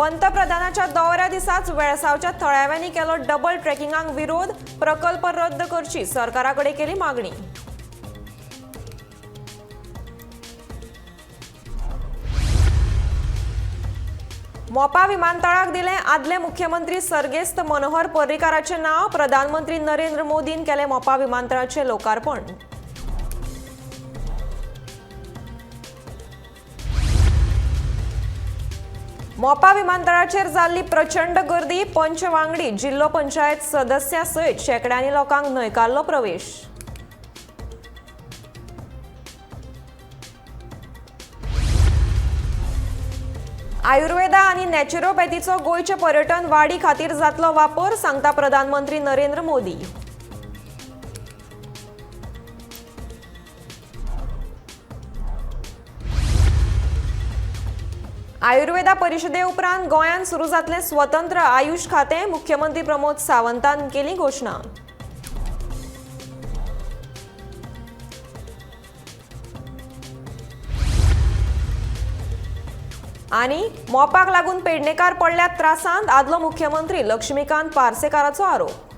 पंतप्रधानाच्या दौऱ्या दिसाच वेळसावच्या थळाव्यांनी केलो डबल ट्रॅकिंगाक विरोध. प्रकल्प रद्द करची सरकाराकडे केली मागणी. मोपा विमानतळाक दिलें आदले मुख्यमंत्री सर्गेस्त मनोहर पर्रीकाराचें नांव. प्रधानमंत्री नरेंद्र मोदीन केलें मोपा विमानतळाचें लोकार्पण. मोपा विमानतळाचेर जाल्ली प्रचंड गर्दी. पंच वांगडी, जिल्लो पंचायत सदस्या सयत शेंकड्यांनी लोकांक न्हयकारलो प्रवेश. आयुर्वेदा आनी नॅचरोपॅथीचो गोंयचे पर्यटन वाडी खातीर जातलो वापर, सांगता प्रधानमंत्री नरेंद्र मोदी. आयुर्वेदा परिशदे उपरांत गोंयांत सुरू जातलें स्वतंत्र आयुष खातें. मुख्यमंत्री प्रमोद सावंतान केली घोशणा. आनी मोपाक लागून पेडणेकार पडल्यात त्रासांत. आदलो मुख्यमंत्री लक्ष्मीकांत पार्सेकाराचो आरोप.